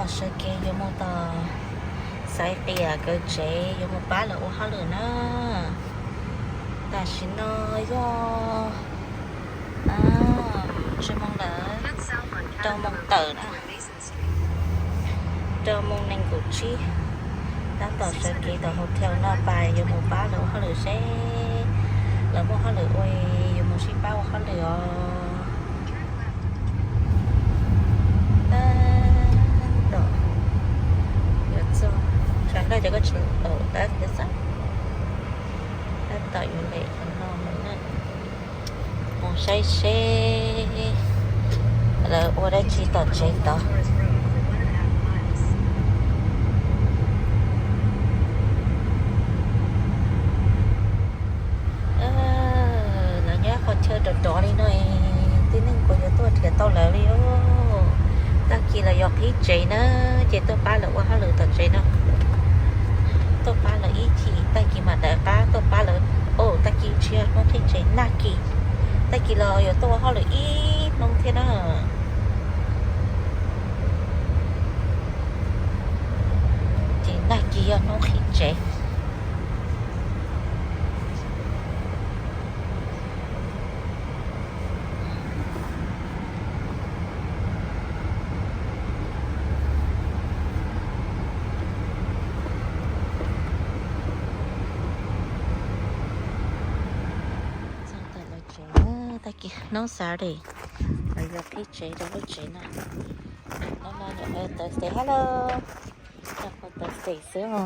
Sawv kev yuav mus tom Xaiv Qias kawm tsev yuav mus pab lawv ua hauj lwm na. Tam sim no yog tsib moos lawm, rau moos tawm na, rau moos nees nkaum tsib. Tab tom sawv kev tom hotel no pais yuav mus pab lawv ua hauj lwm seb lawv muaj hauj lwm ua, yuav mus sib pab ua hauj lwm os. Tab tom yuav txog, tsam no ces koj tsis tau tab tab xav, tab tom yuav lem qhov no mus na, mus saib seb lawv ua dab tsi tom tsev tod. Lawv nyob qhov chaw rov rov li no, tib neeg kuv yuav tuaj nrhiav tau lawv li os. Tag kis lawv yuav qhib tsev na, ces tuaj pab lawv ua hauj lwm tom tsev no. Tuaj pab lawv ib chim, tag kis mam lawv qab tuaj pab lawv. Tag kis tsis yog hnub qhib tsev, nag kis, tag kis los yuav tuaj ua hauj lwm ib hnub thiab na. Ces nag kis yog hnub qhib tsev. Txog tom lawv tsev, tag kis hnub Saturday lawv yuav qhib tsev rau lub tsev no. Hnub no nyuam qhuav Thursday, hello, nyuam qhuav Thursday xwb os.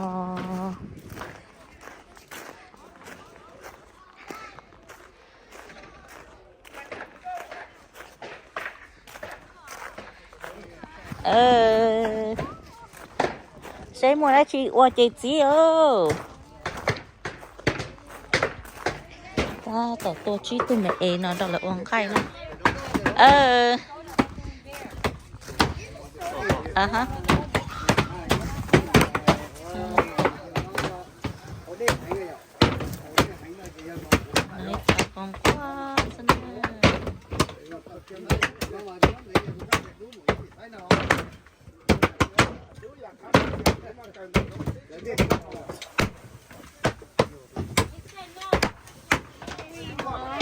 Seb muaj dab tsi ua ces txib os. Tab tom tua tsib tug me es no rau lawv ua nqaij na.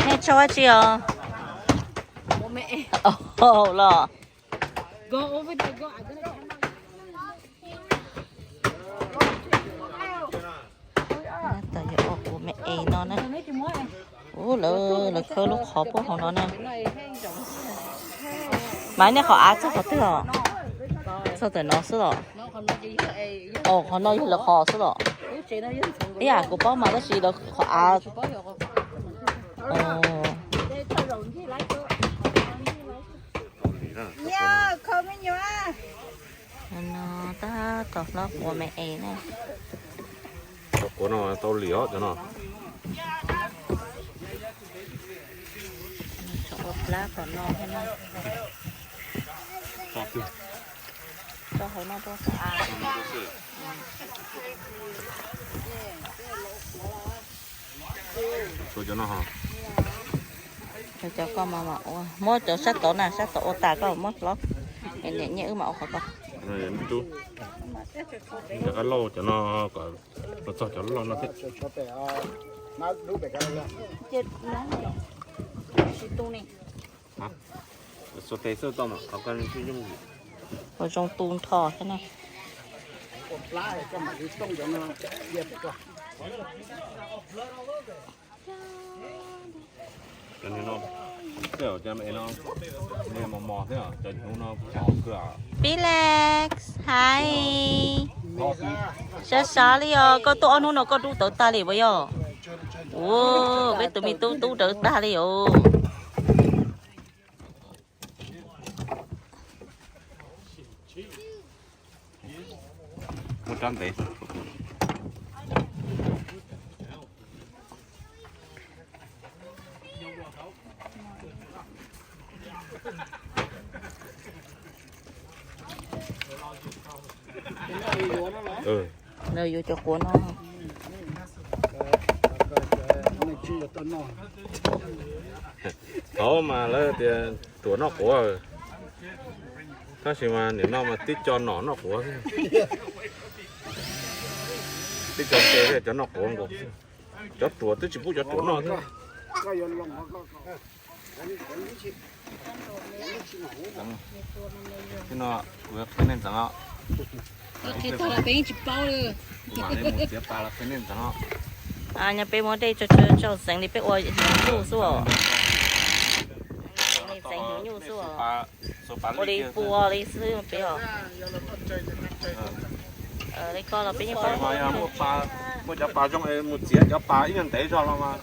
Nej tso dab tsi os? Los. Tab tom yuav ua kuv me es no na. Ub, lawv khawb lub qhov puag hauv no na. Mas nej qhov av txog qhov twg os? Txog ntawm no xwb los? Os, qhov no yog lawv qhov xwb los? Ib yam kuv paub mas tab sis lawv qhov av. No tab tom hlob quav me es na. Cov quav no tau lim os cov no. Tso ua plab kom no thiab na. Tso hauv no rau. Cov ko mas ua, muab cov sab tod na, sab tod ua tas koj muab hlob. Niam nyiaj wb mam ua qhov ko. Cov qab lauj cov no kom txog cov loj no thiab. Ua zoo tu nrho thiab na. Pilex, hais. Sov sov li os, koj tuaj ob hnub no koj dub tawv tag li puas yog? Ua, peb tus me tub tub tawv tag li os. Muab rab ntev. Lawv yuav cov quav no. Thaum mas lawv tias ruam noj quav. Tab sis mas nim no mas tib co nom noj quav xwb. Tib co nte thiab cov noj quav nkaus xwb. Cov ruam twb tsis pub cov ruam noj thiab. Txeev, no kuv yuav qhia nej ntxeev os. Kuv mam li mus txiav pas los qhia nej ntxeev os. Nyob peb muab dej tso tso tso txeev li peb ua hnyuv nyuj xwb os. Txeev li txeev hnyuv nyuj xwb os. Ua li pua li xwb peb os. Li ko los peb yeej paub. Muaj cov pas zoo es mus txiav cov pas ib nyuag ntev zog los mas.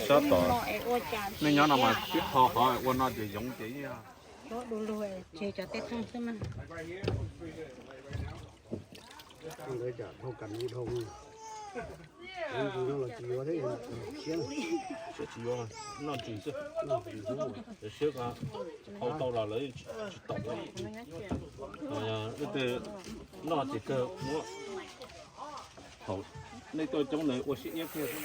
Sab tom nej nyob no mas tib qho qhov ua no ces yoov ces ib yam. Tseg cov tej thooj xwb mas. Ntawd cas dhau kas ntsis dhau, ntsis no los tsis yuav thiab, siab tsis yuav, noj ntsis xwb. Siab ko hau tau los lawv tsis tau. Leej twg noj ces kawg muab. Thaum nej tuaj coob ntawd ua siab iab kiag xwb.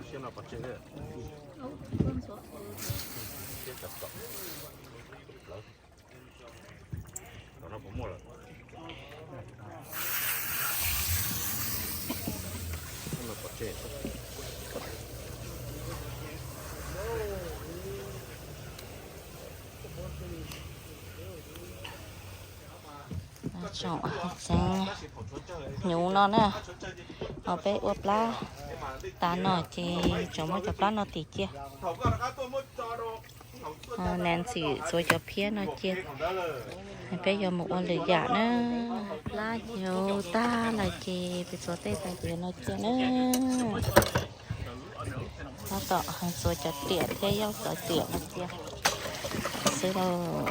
Siab no pov tseg. Siab tawm tawm. Tom no puas muaj lawm? Pov tseg. Tsoom txeev hnyuv no na, ho peb ua plab tas no ces tsoom muab cov plab no tim cia. Nancy txuav cov phiab no cia, peb yuav mus ua lwm yam na. Plab hnyuv tag lawm ces peb txuav tej tas ces no cia na. Tab tom txuav cov riam thiab yauj cov riam no cia xwb lauj.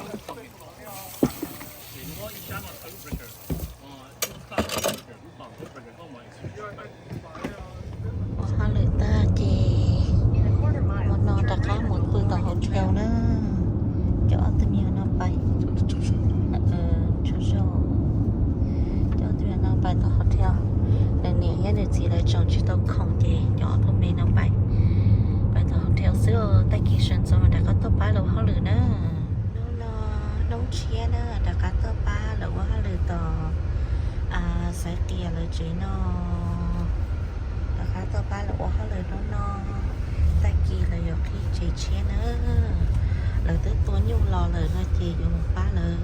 Ua hauj lwm tag ces hmo no rov qab mus pw tom hotel na. Coj ob tug me nyuam no pais, tsaug zog, coj ob tug me nyuam no pais tom hotel. Nws niam thiab nws txiv lawv tseem tsis tau khoom ces coj ob tug me no pais, pais tom hotel xwb. Tag kis sawv ntxov mas rov qab tuaj pab lawv ua hauj lwm na. Hnub no hnub tshiab na, rov qab tuaj pab lawv ua hauj lwm tom Xaiv Qias lawv tsev no. Rov qab tuaj pab lawv ua hauj lwm hnub no, tag kis lawv yuav qhib tsev tshiab na. Lawv twb tua nyuj los lawm no ces yuav mus pab lawv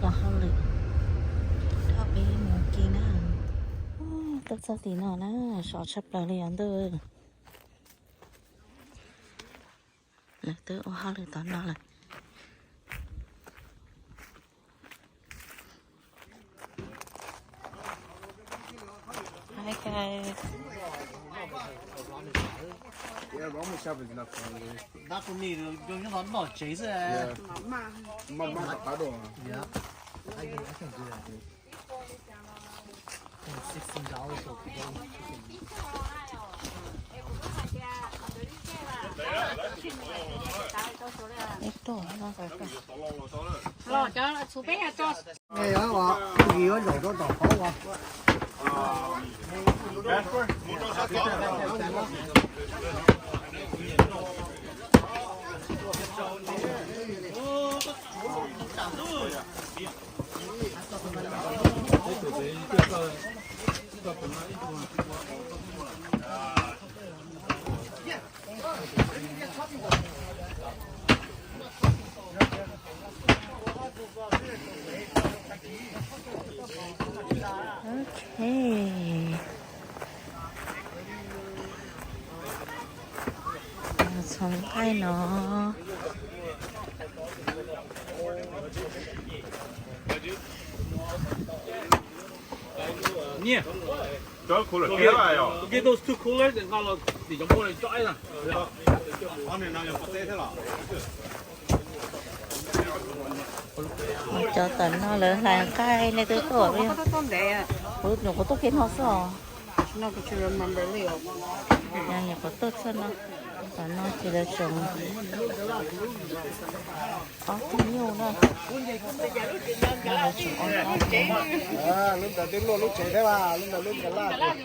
ua hauj lwm. Dhau peb mus ke na. Tuaj txog tim no na, sov tshaj plaws li os ntuj. Lawv twb ua hauj lwm tom no lawm. Ok. Txhoov nqaij no. Cov tom no lawv hlais nqaij nej twb tuaj. Kuv nyuam qhuav tuaj kiag no xwb os. Nyuam qhuav tuaj txog no. Tom no ces lawv tseem ob tug nyuj na. Lub ntawd twb luaj lub tsev thiab, lub ntawd lub ntawd laj.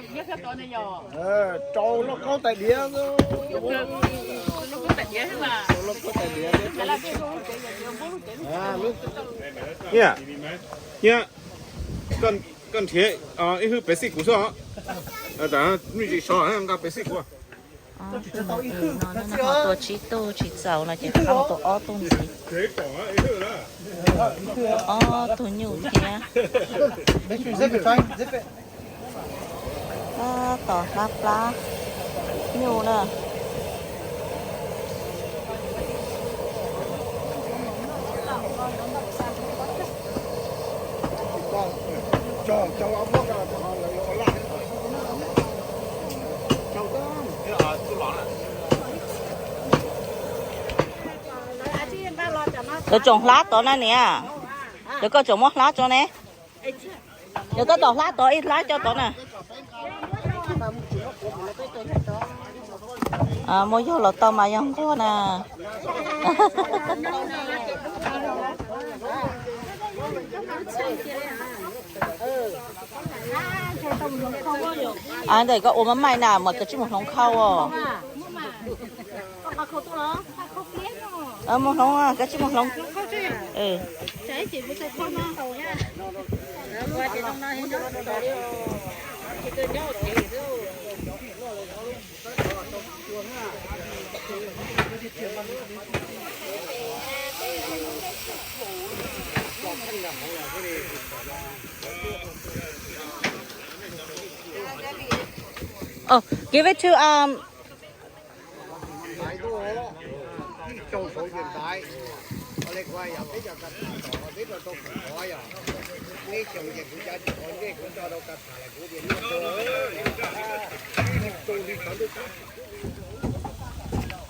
Rau lauj kaub tais diav, rau lauj kaub tais diav. Koj nrhiav ib hwj pev xij kuv xwb os. Mej tsis so nqa pev xij kuv. Tua tsib tug tsis txaus no ces qab mus tua ob tug ntxiv. Ob tug nyuj thiab. Tab tom hlab plab nyuj na. Lawv tsoom hlab tod na niam. Lawv koj tsoom muab hlab tso ne. Lawv tab tom hlab tod, ib hlab coj tod na. Muaj yog los tau mas yog nquag na. Ntawm koj ua maj maij na mas koj tsis mus hloov khau os. Mus hloov, koj tsis mus hloov. Oh, give it to, um,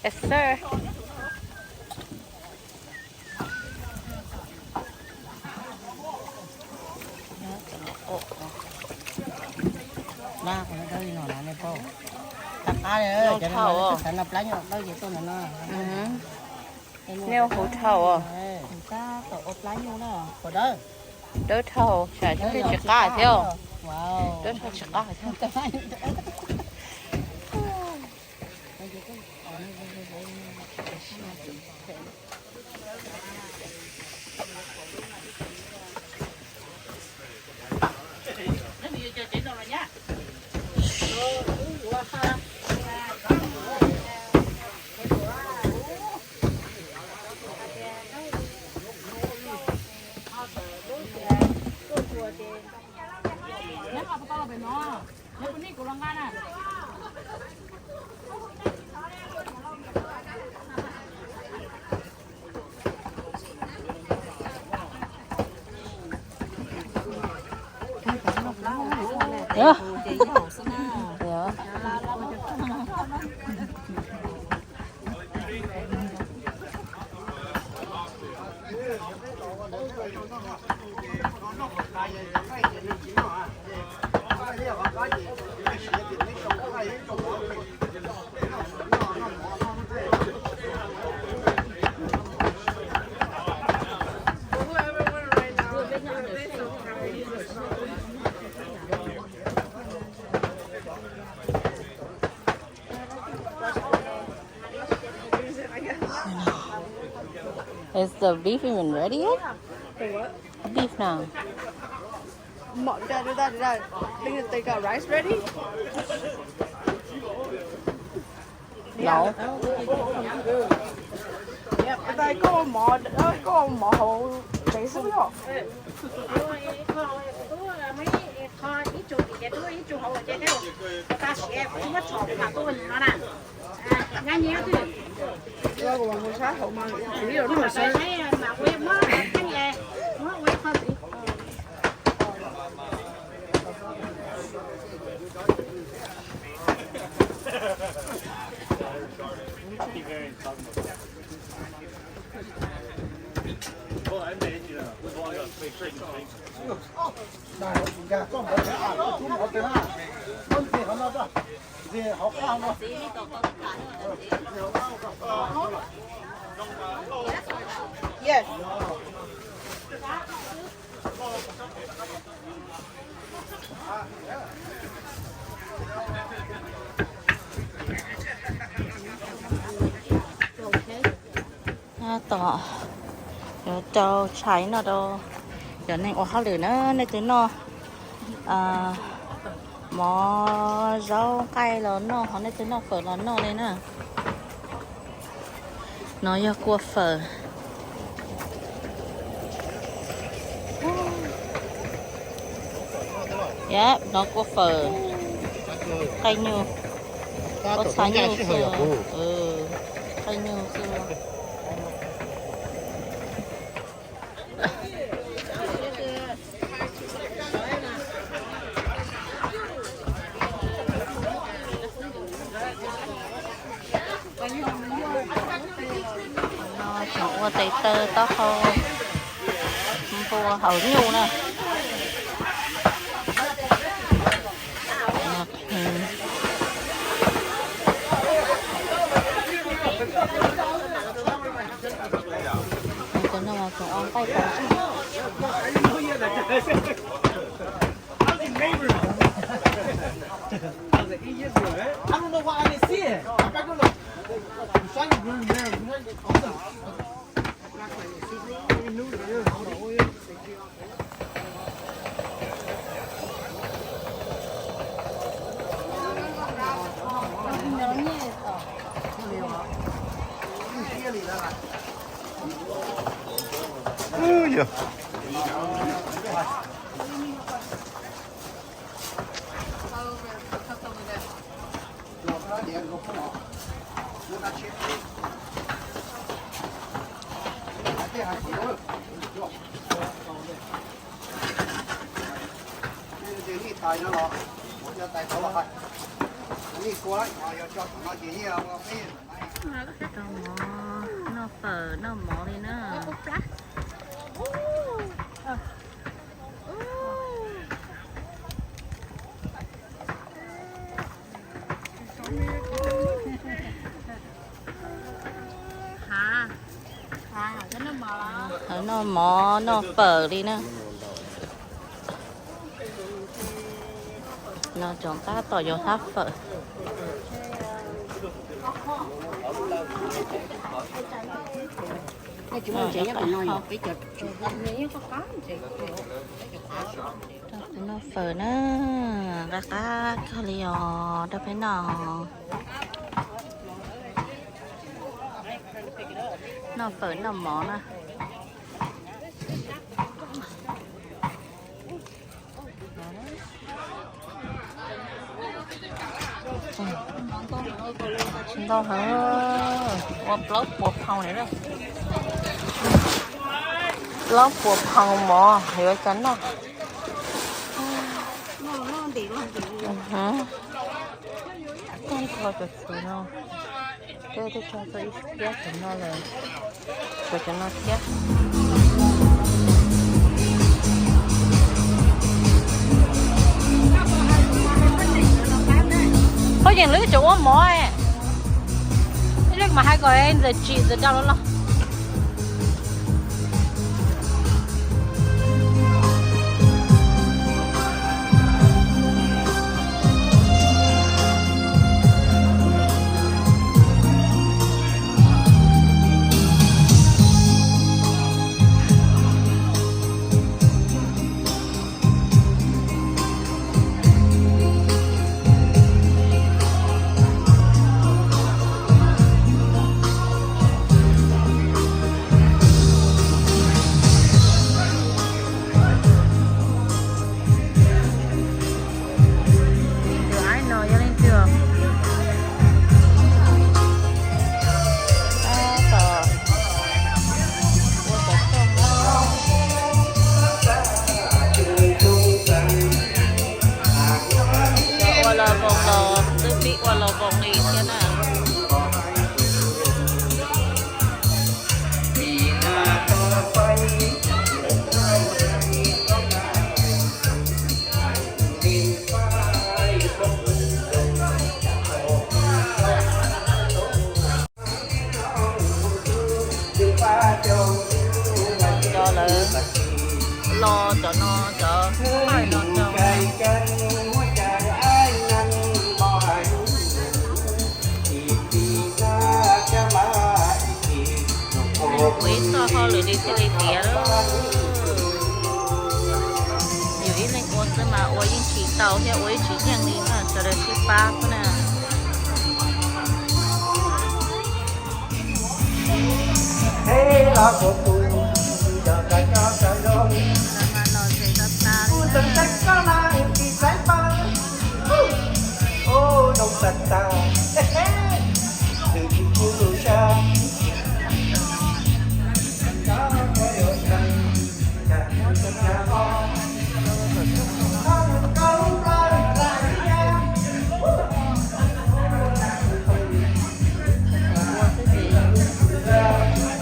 Yes, sir. Nej ua huv dhau os. Dawb dhau, tsam ib pliag tsis qab thiab. Dawb dhau tsis qab thiab. Is the beef even ready yet? For what? Beef now. Mom, Dad, Dad, Dad, think that they got rice ready? No. Yep, it's like, koj ua mov, koj ua mov hauv tsev xwb yom? Tom yuav rau tshais noj rau cov neeg ua hauj lwm na, nej twg noj mov zaub nqaij los noj, ho nej twg noj fawm los noj li na. No yog kua fawm. Yab, no kua fawm nqaij nyuj, kua txha nyuj xwb, nqaij nyuj xwb. No tseem ua tes taw taub hau npua hauv nyuj na. Cov no mas tseem ua nqaij tau. Rau mov, noj fawm noj mov li na. Noj mov noj fawm li na. No cov qab tom yuav hlab fawm. Kuv noj fawm na, qab qab kawg li os, rau peb noj. Noj fawm noj mov na. Tsis ntau heev, ua plaub puas pound na. Plaub puas pound mov yuav cov noj. Tej tso tau ib phiab cov no lawm, tso cov no thiab. Phooj ywg, lwm tus ua mov, ib leeg mas hais kom ntxawm tsim ntxawm daus los los. Tus aib no yog leej twg? Tab tom ua cov rooj no. Cov ua los voos los twb pib ua los voos li thiab na. No cov paj no cov kuv ib txoj hauj lwm li thiaj li tiav. Yus ib leeg ua xwb mas ua yeej tsis tau thiab ua yeej tsis yeej li na, sawv daws sib pab xwb na.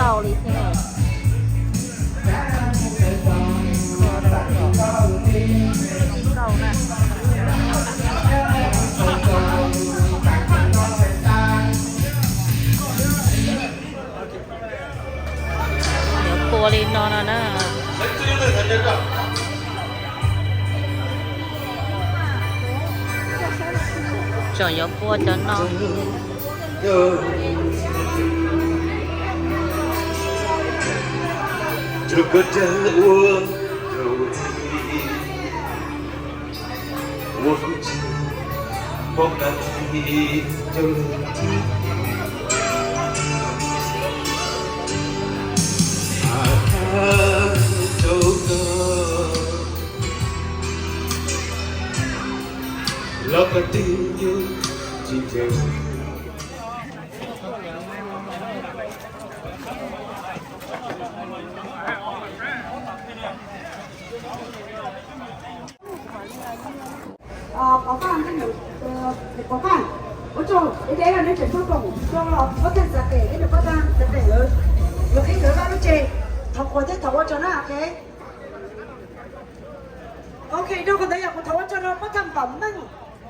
Tau li thiab. Yuav pua li no no na. Tseem yuav pua cov no. Pov Faj, Pov Faj, ua tsaug, ib teb no neb tseem tuaj koom rau pab thaj txav pem, ib nws pab thaj txav pem lawv, lawv qhib lawv vaj lub tsev, thov qhuas thiab thov ua tsaug na, ok. Ok, rau qhov ntawd yog kuv thov ua tsaug rau pab thaj Vam Meej,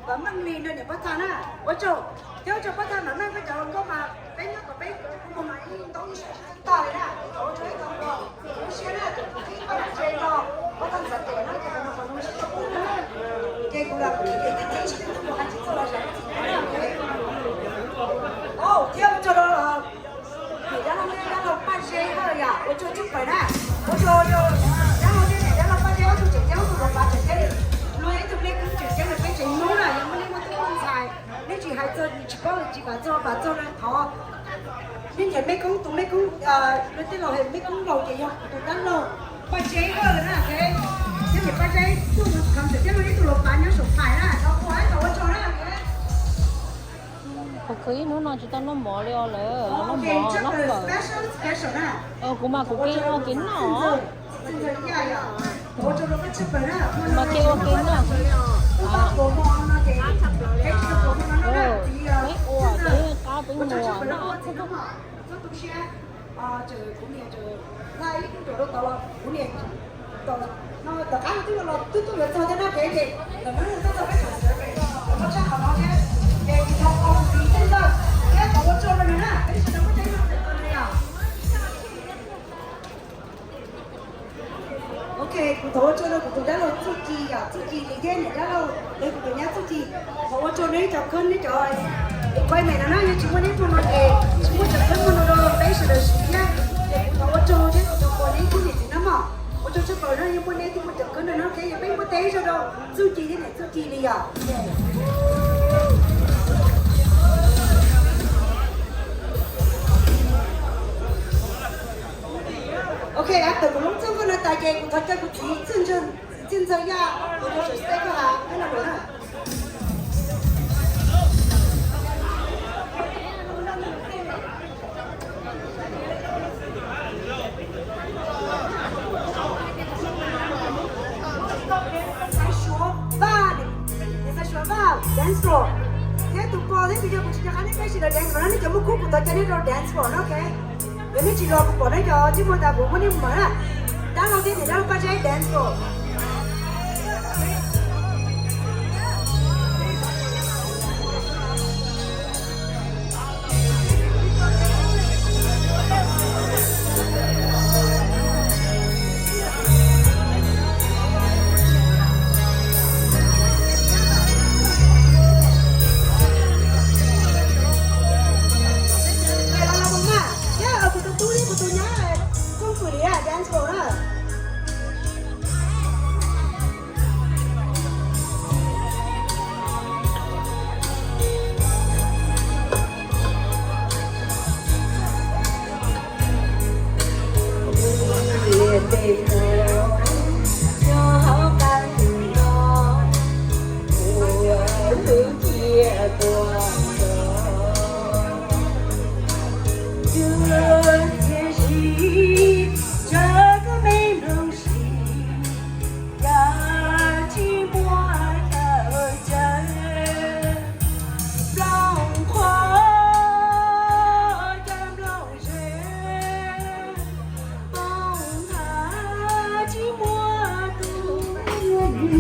Vam Meej Lis no niam pab thaj na, ua tsaug, thiab ua tsaug pab thaj Vam Meej peb cov hluas nkauj mas peb nyob kom peb mus mas ib ntau ib sab tsis tau tag li na, thov ua tsaug ib tau lub siab na, tus qhib vaj lub tsev no, pab thaj txav pem no ces qhov no qhov no tsis tau pum na, ces kuv los kuv tsis tias tib txhij tsis tau mus hais tsis txog los zam txim na. Thiab ua tsaug rau niam dab laug, dab laug Paj Zeb Hawj yom, ua tsaug tshaj plaws na. Ua tsaug rau dab laug thiab niam dab laug Paj Zeb ob tug tseem ceeb, ob tug los pav tseem ceeb, luag ib tug mej koob tseem ceeb rau peb tsev Hmoob na, yog muaj neeg muaj tub muaj ntxhais, nej tsis hais txog tsis paub tsis pam txog pam txog no thov nej ncaim mej koob, tus mej koob, luag tej laus hais mej koob laus ces yog kuv tus dab laug Paj Zeb Hawj na, ok. Thiab niam Paj Zeb tuaj mus kham ntawm thiab luag ib tug los pav nyob saum phais na, thov qhuas thiab thov ua tsaug na, ok. Kuv khwv ib hnub no tsis tau noj mov li os lawm, noj mov noj fawm. Kuv mas kuv kev ua kev noj. Kuv mas kev ua kev noj. Peb ua ces qab peb muag noj. Ok, kuv thov ua tsaug rau kuv tus dab laug Txuj Ci yom, Txuj Ci Lis thiab niam dab laug, kuv tus nyab Txuj Ci. Thov ua tsaug neb cov khab neb cov, kuv pab me no na, yog tsis muaj neb tuaj no ces tsis muaj cov khab muaj no rau peb sawv daws siv thiab. Ces kuv thov ua tsaug thiab kuv thov qhuas neb ib tug niam txiv na mog. Ua tsaug tshaj plaws na, yog muaj neb thiaj muaj cov khab no na, thiab yog peb muaj teb zog rau Txuj Ci thiab niam Txuj Ci li yom. Ok, thaum kuv lub txuj koj no tas ces kuv thov caw kuv txiv Txuj Ntxawg, txiv Txuj Ntxawg Yaj, kuv tus tseem teb koj has peb lo lus na. Xaiv Suav Vaj, Xaiv Suav Vaj dance floor. Thiab tus pog thiab tus yawg kuv tsis nco qab nej peb sawv daws dance floor no, nej cov muaj khub kuv thov caw nej rau dance floor no, ok. Yog nej tsis los kuv pom nej cov tsis muaj tas kuv muab nej mus na. Dab laug thiab niam dab laug Paj Zeb dance floor. Ci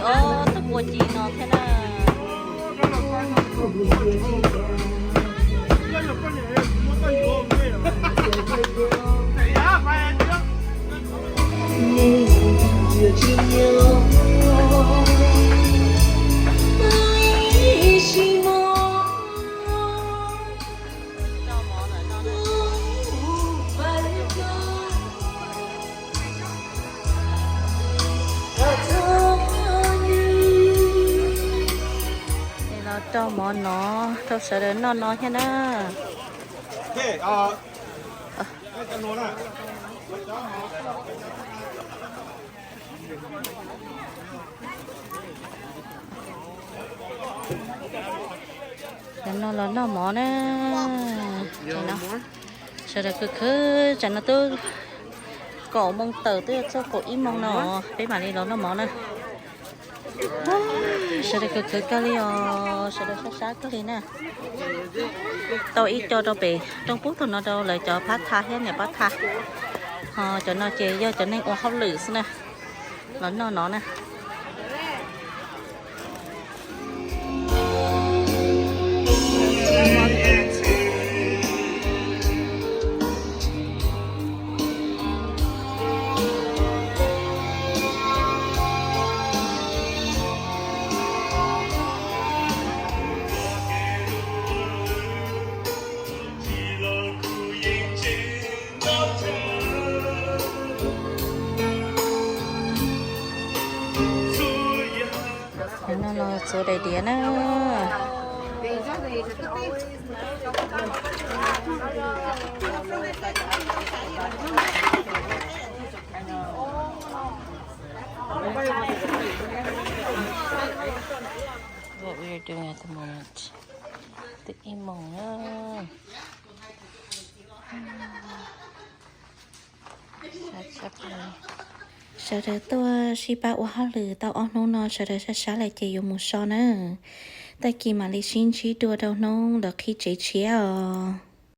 ob tug kua ci no thiab na. Los rau mov no rau sawv daws noj no thiab na. Cov no los noj mov na. Sawv daws khwv khwv, tsam no twb kaum moo tawm twb yuav txog kaum ib moo no, peb mam li los noj mov na. Sawv daws khwv khwv kawg li os, sawv daws sab sab kawg li na. Tau ib co rau pem rooj pub tag no rau lawv cov pab tha thiab niam pab tha. Ho cov no ces yog cov neeg ua hauj lwm xwb na, los noj no na. Cov no los txuav daim diav na. What we are doing at the moment. Twb ib moos na. Sawv daws tuaj sib pab ua hauj lwm tau ob hnub no, sawv daws sab sab lawm ces yuav mus so na. Tag kis mam li sib ntsib dua rau hnub lawv qhib tsev tshiab os.